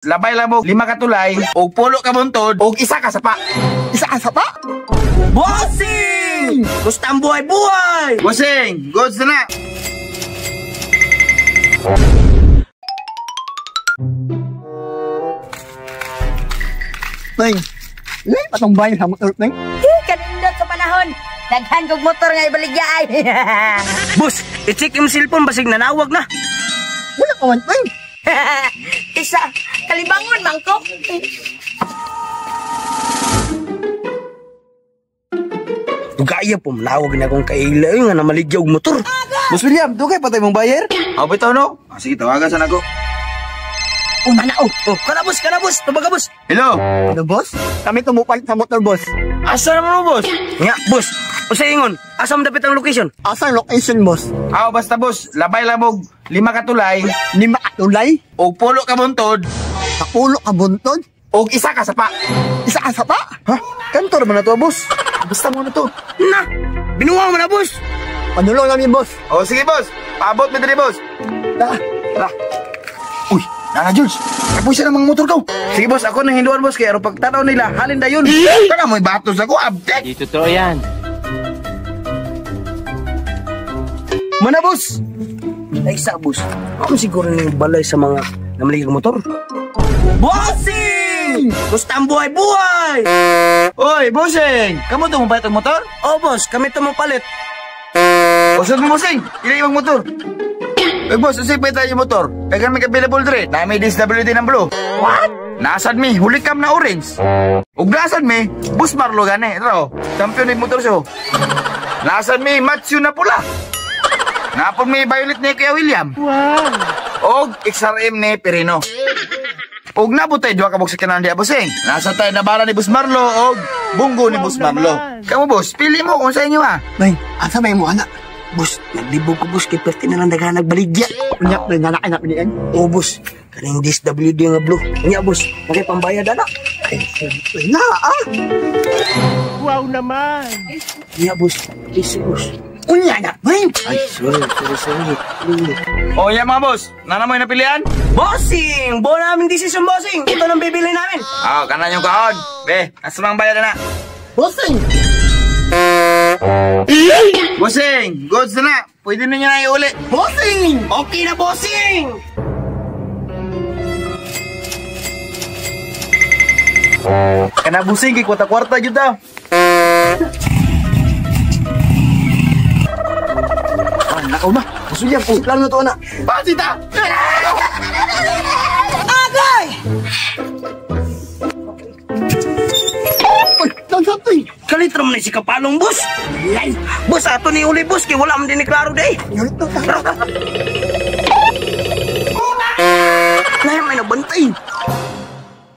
Labay lang mo, 5 ka tulay, og 10 ka buntod, og 1 ka sapa. 1 ka sapa? Bossing! Gusto ang buhay-buhay! Bossing! Goods na na! Ting! Lay patong bayan sa motor, Ting! Kanindot sa panahon! Daghan kog motor nga ibaligya ay! Boss! I-check yung cellphone basig nanawag na! Wala ka man, Ting! Isa! Kalibangon, mangkok! Dugaya po, manawag na akong kaila nga namaligya og motor. Boss William, dugay patay mong buyer? Aw, bitaw no? Sige, tawagan sa nako. Una na, oh! Oh, kana boss, tubaga boss! Hello! Ano, boss? Kami tumupalit sa motor, boss. Asa naman mo, boss? Nga, boss! Usa ingon, asa mo dapit ang location? Asa ang location, boss? Aw, basta boss, labay lang mo 5 ka tulay. 5 ka tulay? Og 10 ka buntod. 10 ka buntod? Og 1 ka sapa. 1 ka sapa? Ha? Kantor man na to, boss. Basta mo na to. Na! Binuha mo na, boss! Panulong namin, boss. O, sige, boss. Paabot mo diri, boss. Tara. Tara. Uy, Nana George, kapusa ng mga motor ko. Sige, boss, ako nang hinduan, boss. Kaya aron pagtanaw nila, halin dayon. Tara mo'y batos ako, abtek. Di totoo yan. Mana, boss? Ay, isa, boss. Ako siguro na yung balay sa mga namaligang motor. Bossing! Gusto ang buhay-buhay! Oy, bossing! Kamu ito mong palit ang motor? Oh, boss, kami ito mong palit. Usod mo, bossing! Ila yung motor. Oy, boss, usay pa tayo yung motor. Kaya kami available dre. Nami DSWD ng blue. What? Nasad mi, huli kam na orange. Ug nasad mi, Boss Marlo gani. Ito, champion ng motor show. Nasad mi, Matthew na pula. Napon mi violet ni Kuya William. Wow. Og XRM ni Perino. Og nabutay duha ka box kanan diha, bossing. Nasa tayo na bala ni Boss Marlo og bunggo ni Boss Marlo. Kamo boss, pili mo kung sa inyo ha. Nay, asa may mo anak? Boss, naglibog ko boss kay perti na lang daghan nagbaligya. Unya, may nanakay na pinian. Oh boss, kaning DSWD nga blue. Unya boss, makay pambayad ana. Ay, na ah. Wow naman. Unya boss, please boss. Unya na, bay. Ay, sorry. Oh, yan mga boss, nana mo yung napilian? Bossing! Buo namin decision, bossing! Ito nang bibili namin! Ah, kanan yung kahon. Be, nasa mga bayad na. Bossing! Bossing, goods na na. Pwede na nyo na iuli. Bossing! Okay na, bossing! Kana bossing, kay kwarta-kwarta yun daw. Ah, nakaw na. Gusto niya, oh, Plano to na. Pasita! Agay! Uy, nansatay! Kalit naman na si Kapalong, boss! Ay, boss, ato ni uli, boss, kay wala man din ni klaro day. Yulit na tayo. Lahat may nabantay.